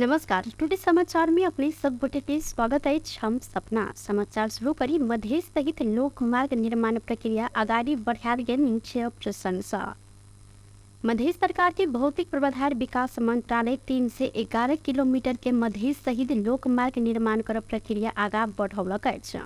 नमस्कार, टुडे समाचार में अपने सब गोटे के स्वागत अछि। हम सपना समाचार शुरू करी। मधेश सहित लोकमार्ग निर्माण प्रक्रिया अगाडि बढ़ायल गेल मुख्य प्रशंसा। मधेश सरकार के भौतिक पूर्वाधार विकास मंत्रालय 311 किलोमीटर के मधेश सहित लोकमार्ग निर्माण कर प्रक्रिया आगा बढ़ौलक अछि।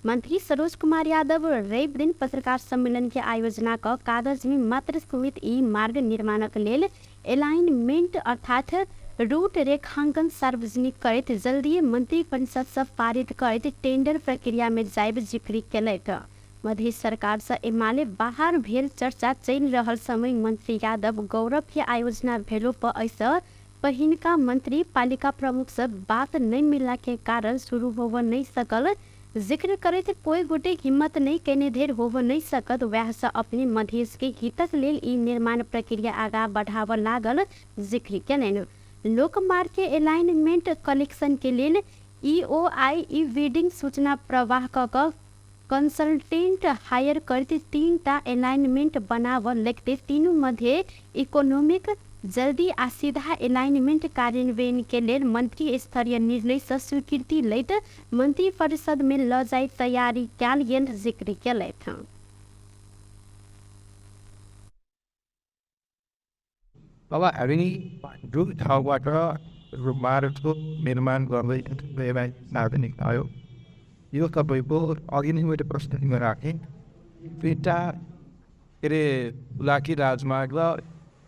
मंत्री सरोज कुमार यादव रवि दिन पत्रकार सम्मेलन के आयोजना क कागज में मात्र सीमित ई मार्ग निर्माणक लेल एलाइनमेंट अर्थात रूट रेखांकन सार्वजनिक करैत जल्दी मंत्री परिषद से पारित करैत टेंडर प्रक्रिया में जायब जिक्र केलथि। मधेश सरकार से एमाले बाहर भेल चर्चा चलि रहल समय मंत्री यादव गौरव के आयोजना भेलो पर एहिसँ पहिनका मंत्री पालिका प्रमुख से बात नहीं मिलला के कारण शुरू होब नहीं सकल जिक्र करैत कोई गोटे हिम्मत नहीं केने धेर होब नहीं सकत, वएह से अपने मधेश के हितक लेल ई निर्माण प्रक्रिया आगा बढ़ाव लागल जिक्र केलनि। लोकमार्ग के एलाइनमेंट कलेक्शन के लेल ईओआई ई बिडिंग सूचना प्रवाह क कंसल्टेंट हायर करते 3टा एलाइनमेंट बनाव लगते तीनू मध्य इकोनॉमिक जल्दी आ सीधा एलाइनमेंट कार्यान्वयन के लेल मंत्री स्तरीय निर्णय से स्वीकृति लैत मंत्री परिषद में ल जाय तैयारी कयल गेल जिक्र केलथि। अब हामी जुन ठाउँबाट मार्गको निर्माण गर्दै सार्वजनिक आयो, यो तपाईँको अघि नै मैले प्रश्न राखेँ, दुईवटा के अरे लाठी राजमार्ग र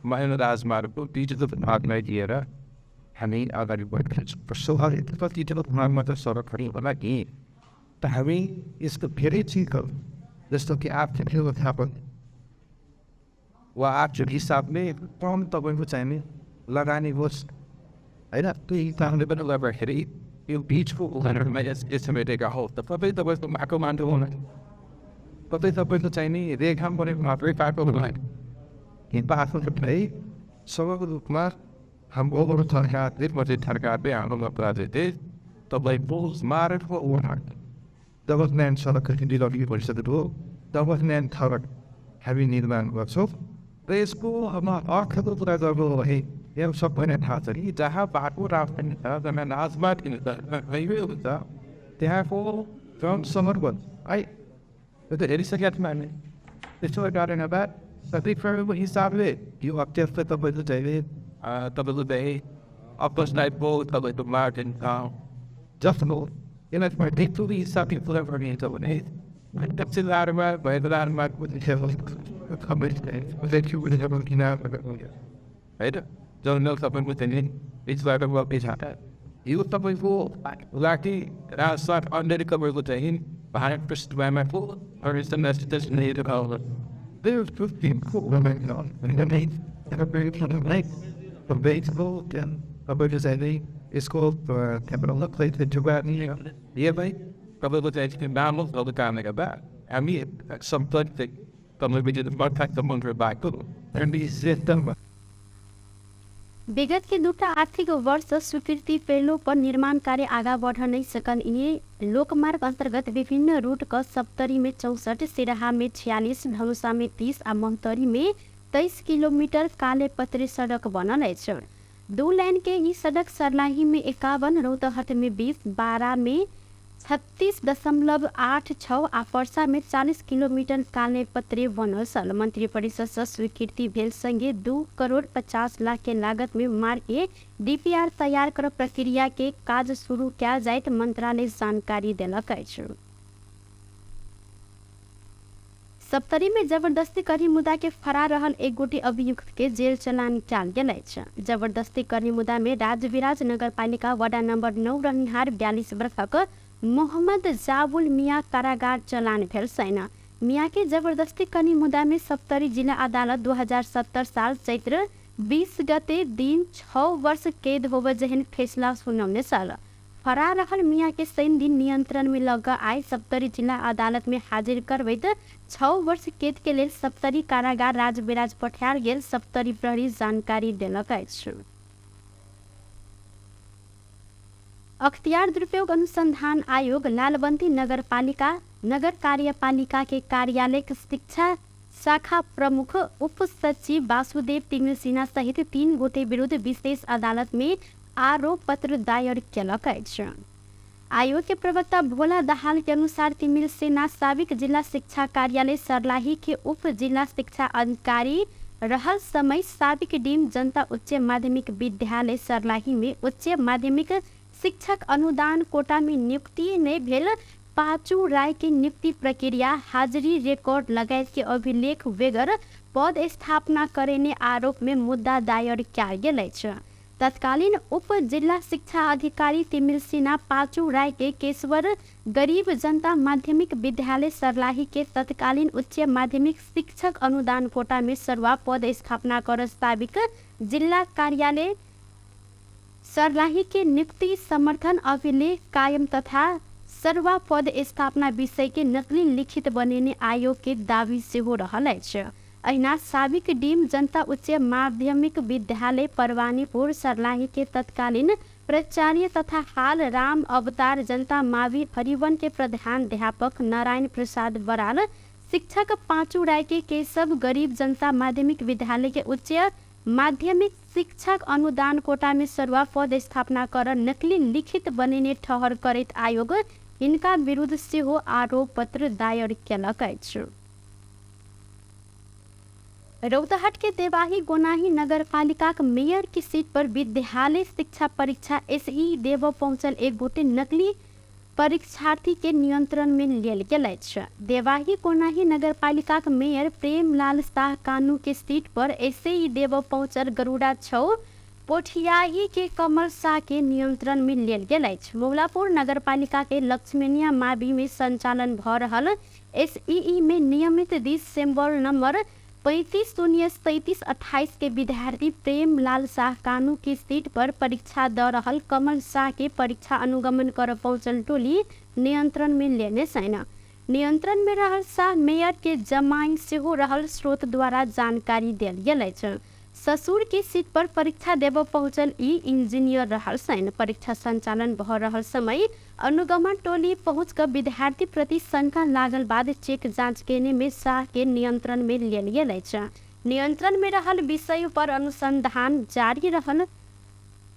महेन्द्र राजमार्गको बिचको भागलाई लिएर हामी अगाडि बढिरहेछौँ। कतिवटा भागमा त सडकहरू होला कि त हामी यसको धेरै चिजहरू जस्तो कि आर्थिक व्यवस्थापन वा आर्थिक हिसाबले कम तपाईँको चाहिने लगानी होस् होइन, त्यो हिसाबले पनि गर्दाखेरि यो बिचको उदाहरणमा यसो हो त सबै तपाईँको माटो माटो हुन कतै तपाईँको चाहिने रेखा परेको मात्रै बाटो हुँदैन। बाटो समग्र रूपमा हाम्रो सरकारले मध्य सरकारले हाम्रो राज्यले तपाईँको मार्गको डेभलपमेन्ट सडक परिषद हो, डेभलपमेन्ट सडक हामी निर्माण गर्छौँ र यसको अब अर्थको कुरा गर्नु भने यहाँ सबैलाई थाहा छ कि जहाँ बाटो राख्दैन जहाँ राजमार्ग हाइवे हुन्छ त्यहाँको जनसमर्पण है त्यो त हेरिसकेका थियौँ हामी। त्यसो कारणले गर्दा प्रतिक्रमको हिसाबले यो अत्यन्त तपाईँको चाहिँ तपाईँको चाहिँ अप्रोच टाइपको तपाईँको मार्जिन जस्तो यसलाई त्यस्तो हिसाबले पुरा गरिन्छ भने होइन जनरल तपाईँको चाहिँ बिचबाट यो तपाईँको लाठी राजमार्ग अन्डर तपाईँको चाहिँ भारत पृष्ठभूमिको तपाईँको चाहिँ नामको कारणले गर्दा हामी विगत के दुटा आर्थिक वर्ष स्वीकृति पेलो पर निर्माण कार्य आगा बढ़ नहीं सकल। ये लोकमार्ग अंतर्गत विभिन्न रूट क सप्तरी में 64, सिराहा में 46, धनुषा में 30 आ महोत्तरी में 23 किलोमीटर काले पत्रे सड़क बनल अछि। 2 लाइन के ई सड़क सर्लाही में 51, रौतहट में 20, बारा में 36.86 आ पर्सा में 40 किलोमीटर काले पत्रे बनल छल। मंत्री परिषद से स्वीकृति भेल संगे 2 करोड़ 50 लाख के लागत में मार्ग के डीपीआर तैयार कर प्रक्रिया के काज शुरू कयल जाइत मंत्रालय जानकारी देलक अछि। सप्तरी में जबरदस्ती करने मुद्दा के फरार रहल एक गोटे अभियुक्त के जेल चलान कयल गेल अछि। जबरदस्ती करने मुद्दा में राजविराज नगरपालिका वडा नंबर 9 रहनिहार 42 वर्षक मोहम्मद जाबुल मियाँ कारागार चलान भेल छैन। मियाँ के जबरदस्ती करने मुद्दा में सप्तरी जिला अदालत 2070 साल चैत्र 20 गते दिन 6 वर्ष कैद होब जेहन फैसला सुनौने छल। फरार रहल मियाँ के शनि दिन नियंत्रण में लग आइ सप्तरी जिला अदालत में हाजिर करबैत 6 वर्ष कैद के लेल सप्तरी कारागार राजविराज पठायल गेल सप्तरी प्रहरी जानकारी देलक अछि। अख्तियार दुरुपयोग अनुसंधान आयोग लालबन्दी नगरपालिका नगर कार्यपालिका के कार्यालय शिक्षा शाखा प्रमुख उप सचिव वासुदेव तिमिल्सिना सहित 3 गोटे विरुद्ध विशेष अदालत में आरोप पत्र दायर केलक अछि। आयोग के प्रवक्ता भोला दाहाल के अनुसार तिमिल सेना साबिक जिला शिक्षा कार्यालय सर्लाही के उप जिला शिक्षा अधिकारी रहल समय साबिक डीम जनता उच्च माध्यमिक विद्यालय सर्लाही में उच्च माध्यमिक शिक्षक अनुदान कोटा में नियुक्ति नहि भेल पाचू राय के नियुक्ति प्रक्रिया हाजिरी रिकॉर्ड लगायत के अभिलेख बेगर पद स्थापना करेने आरोप में मुद्दा दायर कयल गेल अछि। तत्कालीन उप जिला शिक्षा अधिकारी तिमिल सिन्हा पाचू राय के केशवर गरीब जनता माध्यमिक विद्यालय सर्लाही के तत्कालीन उच्च माध्यमिक शिक्षक अनुदान कोटा में सरुवा पद स्थापना कर साबिक जिल्ला कार्यालय सर्लाही के नियुक्ति समर्थन अभिलेख कायम तथा सरुवा पद स्थापना विषय के नकली लिखित बनेने आयोग के दावी सेहो रहल अछि। अहिना साबिक डीम जनता उच्च माध्यमिक विद्यालय परवानीपुर सर्लाही के तत्कालीन प्राचार्य तथा हाल राम अवतार जनता मावि हरिवन के प्रधानाध्यापक नारायण प्रसाद बराल शिक्षक पाँचू राय के केशव गरीब जनता माध्यमिक विद्यालय के उच्च माध्यमिक शिक्षक अनुदान कोटा में सरुवा पद स्थापना कर नकली लिखित बनेने ठहर करैत आयोग हिनका विरुद्ध सेहो आरोप पत्र दायर केलक अछि। रौतहट के देवाही गोनाही नगरपालिकाक मेयर की सीट पर विद्यालय शिक्षा परीक्षा एसई देव पहुंचल एक गोटे नकली परीक्षार्थी के नियंत्रण में लेल गेल अछि। देवाही गोनाही नगरपालिकाक मेयर प्रेमलाल शाह कानू के सीट पर एसई देव पहुंचल गरुड़ा छौ पोठियाही के कमल शाह के नियंत्रण में लेल गेल अछि। मौलापुर नगरपालिका के लक्ष्मणिया मावि में संचालन भ रहल एसईई में नियमित दिसंबर नंबर 35 0 37 28 के विद्यार्थी प्रेमलाल शाह कानू की सीट पर परीक्षा द रहल कमल शाह के परीक्षा अनुगमन कर पहुंचल टोली नियंत्रण में लेने छैन। नियंत्रण में रहल शाह मेयर के जमाइन सेहो रहल स्रोत द्वारा जानकारी देल गेल अछि। ससुर के सीट पर परीक्षा देव पहुंचल ई इंजीनियर रहल छैन। परीक्षा संचालन भ रहल समय अनुगमन टोली पहुँच कर विद्यार्थी प्रति शंका लागल बाद चेक जांच केने में शाह के नियंत्रण में लेल गेल अछि। नियंत्रण में रहल विषय पर अनुसंधान जारी रहल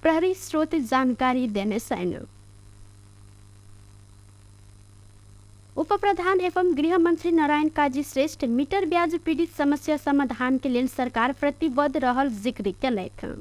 प्रहरी स्रोत जानकारी देने छैन। उप प्रधान एवं गृह मंत्री नारायण काजी श्रेष्ठ मीटर ब्याज पीड़ित समस्या समाधान के लेल सरकार प्रतिबद्ध रहल जिक्र केलथि।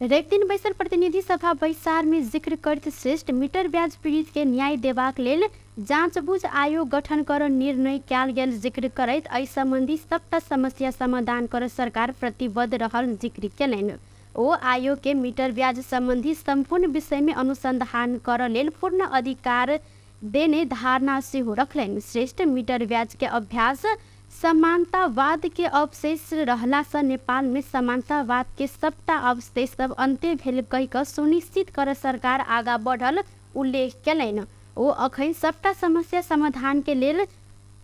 रवि दिन बैसल प्रतिनिधि सभा बैसार में जिक्र करैत श्रेष्ठ मीटर ब्याज पीड़ित के न्याय देबाक लेल जाँचबुझ आयोग गठन कर निर्णय कयल गेल जिक्र करैत एहि सम्बन्धी सबटा समस्या समाधान कर सरकार प्रतिबद्ध रहल जिक्र केलनि। ओ आयोग के मीटर ब्याज सम्बन्धी सम्पूर्ण विषय में अनुसंधान कर लेल पूर्ण अधिकार देने धारणा सेहो रखलनि। श्रेष्ठ मीटर ब्याज के अभ्यास समानतावाद के अवशेष रहला से नेपाल में समानतावाद के सबटा अवशेष सब अन्त्य भेल कहि कऽ सुनिश्चित कर सरकार आगा बढ़ल उल्लेख केलनि। ओ अखन सबटा समस्या समाधान के लेल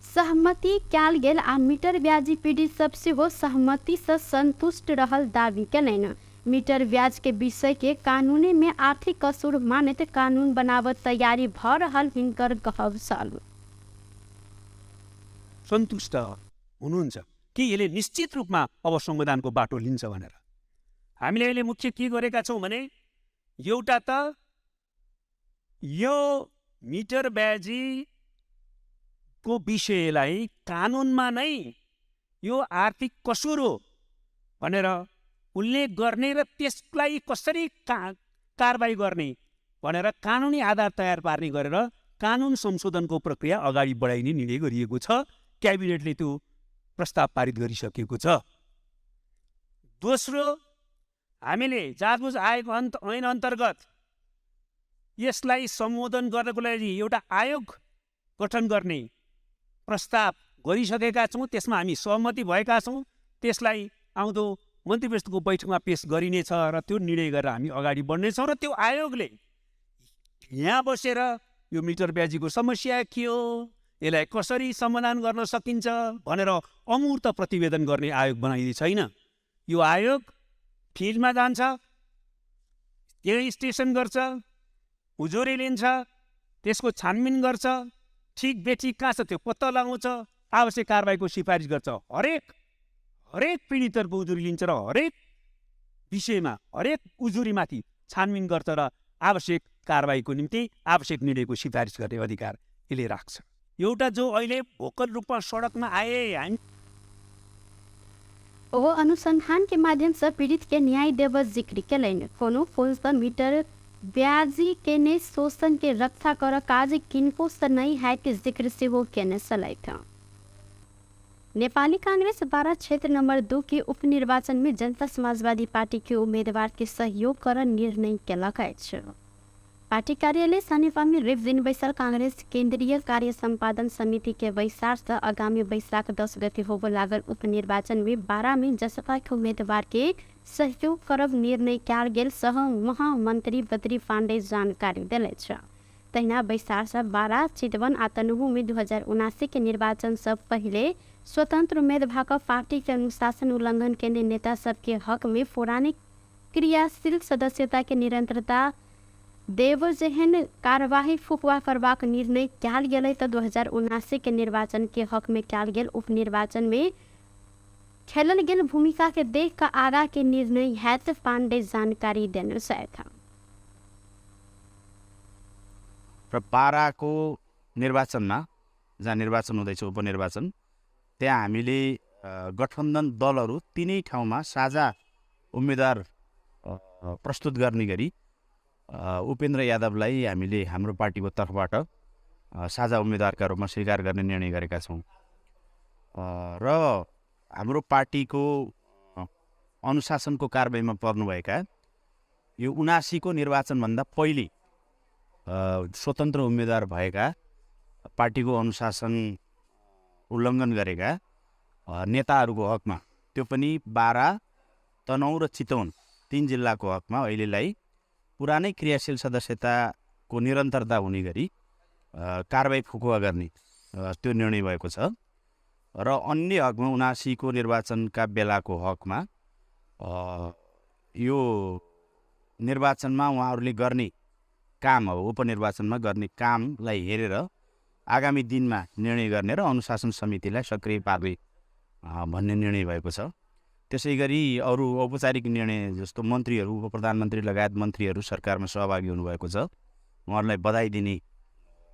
सहमति कयल गेल आ मीटर ब्याजी पीड़ित सब सेहो सहमति से संतुष्ट रहल दावी केलनि। मीटर ब्याज के विषय के कानूनी में आर्थिक कसूर मानैत कानून बनाबत तैयारी भ रहल हिनकर कहब छल। सन्तुष्ट हुनुहुन्छ कि यसले निश्चित रूपमा अब संविधानको बाटो लिन्छ भनेर। हामीले अहिले मुख्य के गरेका छौँ भने एउटा त यो मिटर ब्याजीको विषयलाई कानुनमा नै यो आर्थिक कसुर हो भनेर उल्लेख गर्ने र त्यसलाई कसरी कारबाही गर्ने भनेर कानुनी आधार तयार पार्ने गरेर कानुन संशोधनको प्रक्रिया अगाडि बढाइने निर्णय गरिएको छ। क्याबिनेटले त्यो प्रस्ताव पारित गरिसकेको छ। दोस्रो, हामीले जाँचबुझ आयोग ऐन अन्तर्गत यसलाई सम्बोधन गर्नको लागि एउटा आयोग गठन गर्ने प्रस्ताव गरिसकेका छौँ। त्यसमा हामी सहमति भएका छौँ। त्यसलाई आउँदो मन्त्री परिषदको बैठकमा पेश गरिनेछ र त्यो निर्णय गरेर हामी अगाडि बढ्नेछौँ र त्यो आयोगले यहाँ बसेर यो मिटर ब्याजीको समस्या के हो, यसलाई कसरी समाधान गर्न सकिन्छ भनेर अमूर्त प्रतिवेदन गर्ने आयोग बनाइने छैन। यो आयोग फिल्डमा जान्छ, त्यही स्टेसन गर्छ, उजुरी लिन्छ, त्यसको छानबिन गर्छ, ठिक बेठिक कहाँ छ त्यो पत्ता लगाउँछ, आवश्यक कारबाहीको सिफारिस गर्छ। हरेक हरेक पीडितहरूको उजुरी लिन्छ र हरेक विषयमा हरेक उजुरीमाथि छानबिन गर्छ र आवश्यक कारबाहीको निम्ति आवश्यक निर्णयको सिफारिस गर्ने अधिकार यसले राख्छ। एउटा जो अहिले भोकल रूपमा सडकमा आए हामी ओ अनुसंधान के माध्यम से पीड़ित के न्याय देव जिक्र केलनि। कोनो फोन से मीटर ब्याजी केने शोषण के रक्षा कर काज किनको से नहीं है के जिक्र सेहो केने छलथि। नेपाली कांग्रेस 12 क्षेत्र नंबर 2 के उपनिर्वाचन में जनता समाजवादी पार्टी के उम्मीदवार के सहयोग कर निर्णय केलक अछि। पार्टी कार्यालय सनेपा में रवि दिन बैसल कांग्रेस केंद्रीय कार्य संपादन समिति के बैसार से आगामी बैसाख 10 गते होबय लागल उपनिर्वाचन में 12 में जसपा के उम्मीदवार के सहयोग करब निर्णय कयल गेल सह महामंत्री बद्री पांडे जानकारी देले छ। तहिना बैसार से 12 चितवन आ तनहु में 2079 के निर्वाचन से पहिले स्वतंत्र उम्मीदवार का पार्टी के अनुशासन उल्लंघन केने नेता सबके हक में पुरानी क्रियाशील सदस्यता के निरंतरता देव जेहन कार्यवाही फुकवा करबाक निर्णय कयल गेलै तऽ 2079 के निर्वाचन के हक में कयल गेल उपनिर्वाचन में खेलल गेल भूमिका के देख कऽ आगा के निर्णय हैत पांडे जानकारी देने छथि। र बाराको निर्वाचनमा जहाँ निर्वाचन हुँदैछ उपनिर्वाचन, त्यहाँ हामीले गठबन्धन दलहरू तिनै ठाउँमा साझा उम्मेदवार प्रस्तुत गर्ने गरी उपेन्द्र यादवलाई हामीले हाम्रो पार्टीको तर्फबाट साझा उम्मेदवारका रूपमा स्वीकार गर्ने निर्णय गरेका छौँ। र हाम्रो पार्टीको अनुशासनको कारबाहीमा पर्नुभएका यो 79को निर्वाचनभन्दा पहिले स्वतन्त्र उम्मेदवार भएका पार्टीको अनुशासन उल्लङ्घन गरेका नेताहरूको हकमा, त्यो पनि 12, तनहुँ र चितवन 3 जिल्लाको हकमा अहिलेलाई पुरानै क्रियाशील सदस्यताको निरन्तरता हुने गरी कारबाही फुकुवा गर्ने त्यो निर्णय भएको छ। र अन्य हकमा 79को निर्वाचनका बेलाको हकमा यो निर्वाचनमा उहाँहरूले गर्ने काम, अब उपनिर्वाचनमा गर्ने कामलाई हेरेर आगामी दिनमा निर्णय गर्ने र अनुशासन समितिलाई सक्रिय पार्ने भन्ने निर्णय भएको छ। त्यसै गरी अरू औपचारिक निर्णय जस्तो मन्त्रीहरू, उप प्रधानमन्त्री लगायत मन्त्रीहरू सरकारमा सहभागी हुनुभएको छ, उहाँहरूलाई बधाई दिने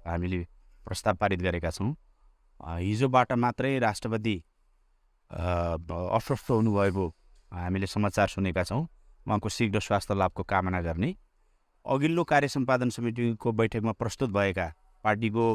हामीले प्रस्ताव पारित गरेका छौँ। हिजोबाट मात्रै राष्ट्रपति अस्वस्थ हुनुभएको हामीले समाचार सुनेका छौँ, उहाँको शीघ्र स्वास्थ्य लाभको कामना गर्ने। अघिल्लो कार्य सम्पादन समितिको बैठकमा प्रस्तुत भएका पार्टीको